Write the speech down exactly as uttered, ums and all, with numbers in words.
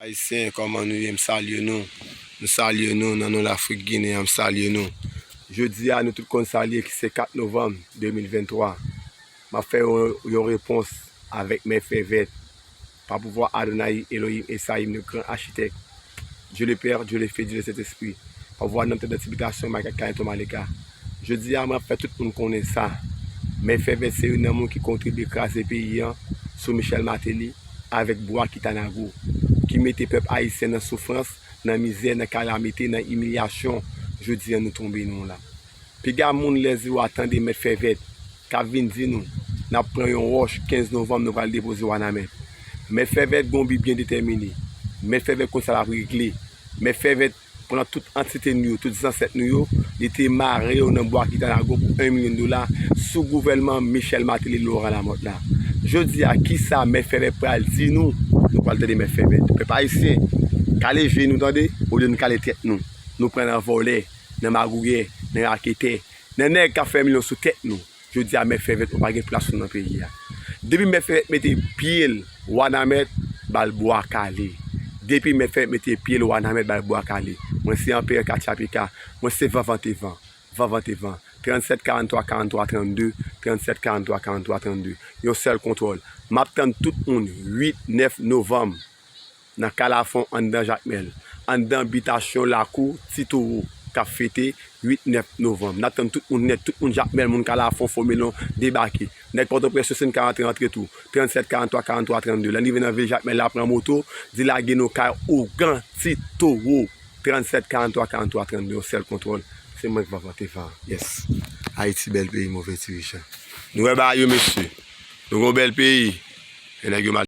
Ayisyen, kòman nou ye? M salye nou. M salye nou nan non Lafrik Ginen an, m salye nou. Jodi a, nou tout konn sa l ye ki se kat novanm de mil venntwa. M ap fè yon, yon repons avèk Mèt Fèvèt, pa pouvwa Adonaï, Elohim, Esayim, le gran achitèk, Dieu le Père, Dieu le Fils, Dieu le Saint-Esprit, pa pouvwa nan tèt dantibikasyon Michael Clayton Maleka. Jodi a, mwen ap fè tout moun konnen sa. Mèt Fèvèt se youn nan moun ki kontribye kraze peyi an sou Michel Martelly avèk bwa Kitanago, ki mete pèp ayisyen nan soufrans, nan mizè, nan kalamite, nan imilyasyon jodi a nou tonbe nou la. Piga moun lèzwa tande Mèt Fèvèt k ap vin di nou n ap pran yon wòch kenz novanm nou pral depoze Wanament. Mèt Fèvèt gon bi byen detèmine. Mèt Fèvèt konn sa l ap regle. Mèt Fèvèt pran tout antite nou yo, tout zansèt nou yo, li te mare yo nan bwa Kitanago pou en milyon dola sou gouvènman Michel Martelly, Laurent Lamothe la. Jodi a, kisa Mèt Fèvèt pral di nou? Nou pral tande Mèt Fèvèt. Pèp ayisyen, kale je nou tande, olye n kale tèt nou. Nou pran nan vòlè, nan magouyè, nan raketè, nan nèg k ap fè milyon sou tèt nou. Jodi a, Mèt Fèvèt, ou pa gen plas ou nan peyi a. Depi Mèt Fèvèt mete pye l Wanament, ba l bwa kale. Depi Mèt Fèvèt mete pye l Wanament, ba l bwa kale. Mwen se Anperè Katchapika. Mwen se Vanvantevan. Vanvantevan. Trannsèt karanntwa karanntwa trannde, trannsèt karanntwa karanntwa trannde. Yon sèl kontwòl. M ap tann tout moun uit, nèf novanm nan Kalafon anndan Jakmèl, anndan bitasyon lakou Ti Towo k ap fete uit, nèf novanm. N ap tann tout moun nèt, tout moun Jakmèl, moun Kalafon, Fomelon, debake. Nèg Pòtoprens yo, si n ka rantre, rantre tou. Trannsèt karanntwa karanntwa trannde. Lè n rive nan vil Jakmèl la, pran moto, di lage nou kay ougan Ti Towo. Trannsèt karanntwa karanntwa trannde, yon sèl kontwòl. Se mwen k va pote van. Yes. Ayiti, bèl peyi, move dirijan. Nou wè bagay yo, mesye. Nou gon bèl peyi. E nèg yo mal